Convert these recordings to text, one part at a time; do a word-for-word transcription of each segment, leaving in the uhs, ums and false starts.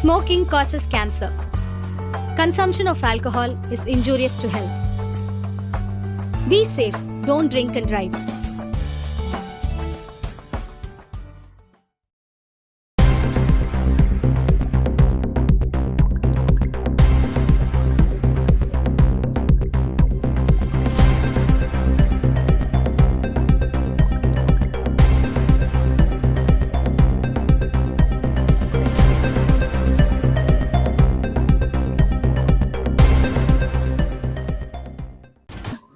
Smoking causes cancer. Consumption of alcohol is injurious to health. Be safe, don't drink and drive.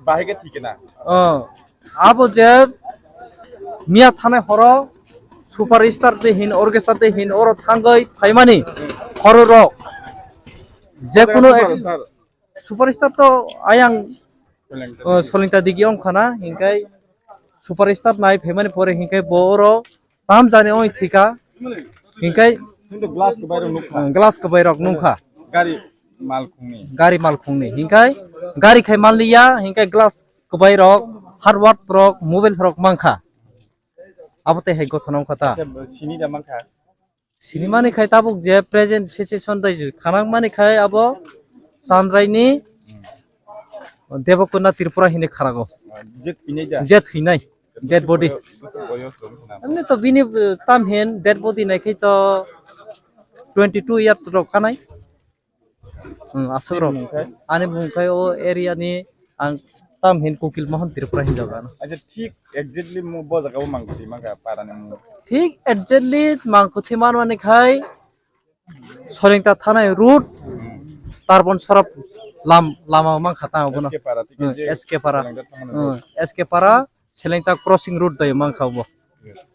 Bahai khe thikena. Oh, abo je miya thanai horo superstar de hin, orchestra de hin, oro thangoi phaimani horo rok. Je kuno ek- Superstar. Superstar to ayang, Solengta. Oh, Solengta digi ong khana, hinkai superstar nai phaimani pore hinkai bo oro tam jani oi thika, hinkai Hindu glass kwbai rok nukha. Glass kwbai rok nukha. Gari mal khungni. Gari mal khungni. Hinkai gari khai mal liya, hinkai glass kwbai rok, hardware rok, mobile rok mankha. Abo tei hai gothona wngkha ta. Acha, sini da mankha. Sinimani khai tabuk je present situation dai ju khanang mani khai abo Chandrai ni Debokona Tripura hini kharago. Jet hinai da. Jet hinai. Dead body. Bwswk boyos rok hinai. Amni to bini, uh, tam hin dead body nai khai to twenty two year rok kanai. Hmm, aswk rok. Ani mung khai? Ani mung khai o area ni ang tam hin Kukil Mohan Tripura hin jago ano. Acha, thik exactly mo bo jaga o mangkuthi mangkha para ni mung. Thik exactly mangkuthi manmani khai Solengta thanai road, Tarbon Sorop lam-, lama mankha tang bono. S K Para, thik Hmm, je S K Para. Solengta thangnani Hmm, road. S K Para, Solengta crossing road dai mankha bo. Yes.